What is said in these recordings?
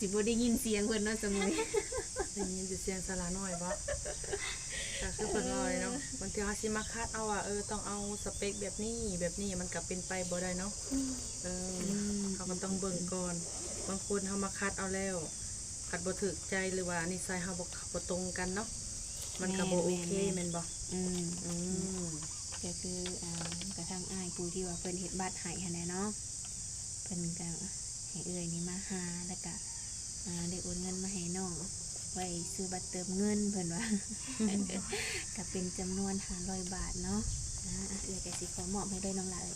ຊິບໍ່ໄດ້ຍິນສຽງເພິ່ນເນາະສະໝຸຍ. ໄດ້ຍິນແຕ່ສຽງສາລານ້ອຍບໍ? ກໍຄືເພິ່ນເວົ້າເລີຍເນາະ, ບາງເທື່ອເຮົາຊິມາຄັດເອົາວ່າ ເອີ ຕ້ອງເອົາສະເປັກແບບນີ້ ແບບນີ້ ມັນກໍເປັນໄປບໍ່ໄດ້ເນາະ. ເອີ ເຮົາກໍຕ້ອງເບິ່ງກ່ອນ, ບາງຄົນເຮົາມາຄັດເອົາແລ້ວ ຄັດບໍ່ຖືກໃຈ ຫຼືວ່ານິໄສເຮົາບໍ່ ບໍ່ຕົງກັນເນາະ, ມັນກໍບໍ່ໂອເຄ ແມ່ນບໍ່? ອືມ ອືມ ກໍຄື ອ່າ ກະທາງອ້າຍຜູ້ທີ່ວ່າເພິ່ນເຮັດບັດໃຫ້ຫັ້ນແຫຼະເນາະ, ເພິ່ນກໍໃຫ້ເອື້ອຍນີ້ມາຫາ ແລ້ວກະ ອ່າ ໄດ້ໂອນເງິນມາໃຫ້ນ້ອງໄວ້ຊື້ບັດເຕີມເງິນ ເພິ່ນວ່າ ກໍເປັນຈຳນວນຫ້າຮ້ອຍບາດເນາະ. ອ່າ ເອື້ອຍກໍຊິຂໍມອບໃຫ້ເລີຍນ້ອງຫຼ້າເອີຍ.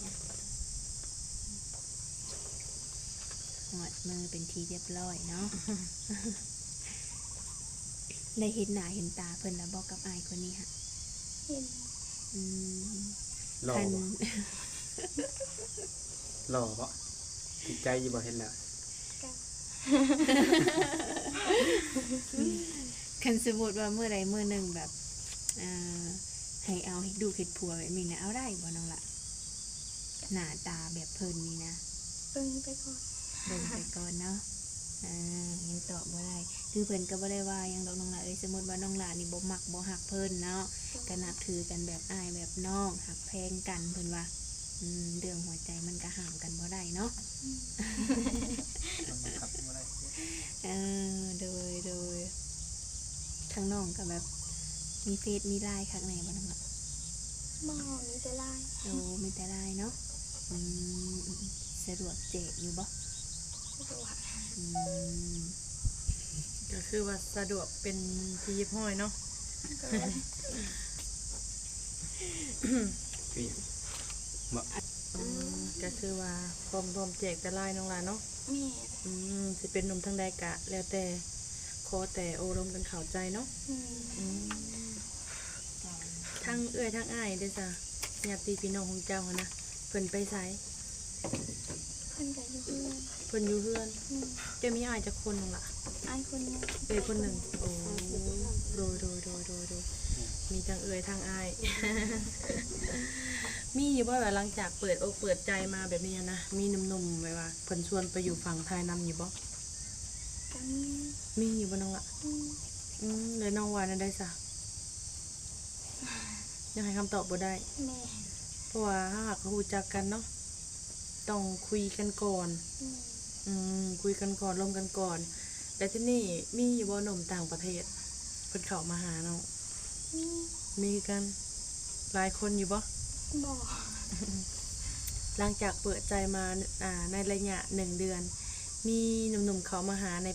ຮອດມືເປັນທີ່ຮຽບຮ້ອຍເນາະ. ໄດ້ເຫັນໜ້າເຫັນຕາເພິ່ນແລ້ວບໍ່ ກັບອ້າຍຄົນນີ້ຫະ? ເຫັນ. ອືມ ຫຼໍ່ ຄັນ ບໍ່? ຫຼໍ່ບໍ່? ຖືກໃຈຢູ່ບໍ່ ເຫັນແລ້ວ? ກໍ ຄັນສົມມຸດວ່າມື້ໃດມື້ໜຶ່ງແບບ ອ່າ ໃຫ້ເອົາເຮັດລູກເຮັດຜົວແບບນີ້ນະ ເອົາໄດ້ບໍ່ນ້ອງຫຼ້າ? ໜ້າຕາແບບເພິ່ນນີ້ນະ ເບິ່ງໄປກ່ອນ ເບິ່ງໄປກ່ອນເນາະ. ເອີ ຍັງຕອບບໍ່ໄດ້ ຄືເພິ່ນກໍບໍ່ໄດ້ວ່າຫຍັງດອກນ້ອງຫຼ້າເອີຍ. ສົມມຸດວ່ານ້ອງຫຼ້ານີ້ບໍ່ມັກບໍ່ຮັກເພິ່ນເນາະ, ກໍນັບຖືກັນແບບອ້າຍແບບນ້ອງ ຮັກແພງກັນ ເພິ່ນວ່າ. ອືມ ເລື່ອງຫົວໃຈມັນກໍຫ້າມກັນບໍ່ໄດ້ເນາະ. ອືມ ມັນບັງຄັບບໍ່ໄດ້. ເອີ ໂດຍ ໂດຍ. ທາງນ້ອງກໍແບບມີເຟສມີລາຍຄັກແນ່ບໍ່ນ້ອງ? ບໍ່ ມີແຕ່ລາຍ. ໂອ້ ມີແຕ່ລາຍເນາະ. ອືມ ສະດວກແຈກຢູ່ບໍ່? ສະດວກ. ອືມ ກໍຄືວ່າສະດວກເປັນທີ່ຮຽບຮ້ອຍເນາະ. ໂດຍ. ຄືຫຍັງ? ບໍ່ ອືມ ກໍຄືວ່າພ້ອມ ພ້ອມແຈກແຕ່ລາຍນ້ອງຫຼ້າເນາະ. ແມ່ນ. ອືມ ຊິເປັນໜຸ່ມທາງໃດກະແລ້ວແຕ່ ຂໍແຕ່ໂອ້ລົມກັນເຂົ້າໃຈເນາະ. ແມ່ນ. ອືມ ທັງເອື້ອຍທັງອ້າຍເດ້ຊະ ຍາດຕິພີ່ນ້ອງຂອງເຈົ້າຫັ້ນນະ ເພິ່ນໄປໃສ? ເພິ່ນກໍຢູ່ເຮືອນ. ເພິ່ນຢູ່ເຮືອນ. ແມ່ນ. ເຈົ້າມີອ້າຍຈັກຄົນນ້ອງຫຼ້າ? ອ້າຍຄົນໜຶ່ງ ເອື້ອຍຄົນໜຶ່ງ. ໂອ້ ໂດຍ ໂດຍ ໂດຍ ໂດຍ ໂດຍ. ມີທັງເອື້ອຍທັງອ້າຍ. ມີຢູ່ບໍ່ ວ່າຫຼັງຈາກເປີດອົກເປີດໃຈມາແບບນີ້ຫັ້ນນະ ມີໜຸ່ມໆ ແບບວ່າເພິ່ນຊວນໄປຢູ່ຝັ່ງໄທນຳຢູ່ບໍ່? ກໍມີ. ມີຢູ່ບໍ່ນ້ອງຫຼ້າ? ອືມ ອືມ ແລ້ວນ້ອງວ່າແນວໃດຊະ? ຍັງໃຫ້ຄຳຕອບບໍ່ໄດ້. ແມ່ນ. ເພາະວ່າເຮົາຫາກກໍຮູ້ຈັກກັນເນາະ ຕ້ອງຄຸຍກັນກ່ອນ. ແມ່ນ. ອືມ ຄຸຍກັນກ່ອນ ລົມກັນກ່ອນ. ແລ້ວທີນີ້ມີຢູ່ບໍ່ໜຸ່ມຕ່າງປະເທດເພິ່ນເຂົ້າມາຫານ້ອງ? ມີ. ມີຄືກັນ. ຫຼາຍຄົນຢູ່ບໍ່? ບໍ່. ຫຼັງຈາກເປີດໃຈມາ ອ່າ ໃນໄລຍະໜຶ່ງເດືອນ ມີໜຸ່ມໆເຂົ້າມາຫາໃນ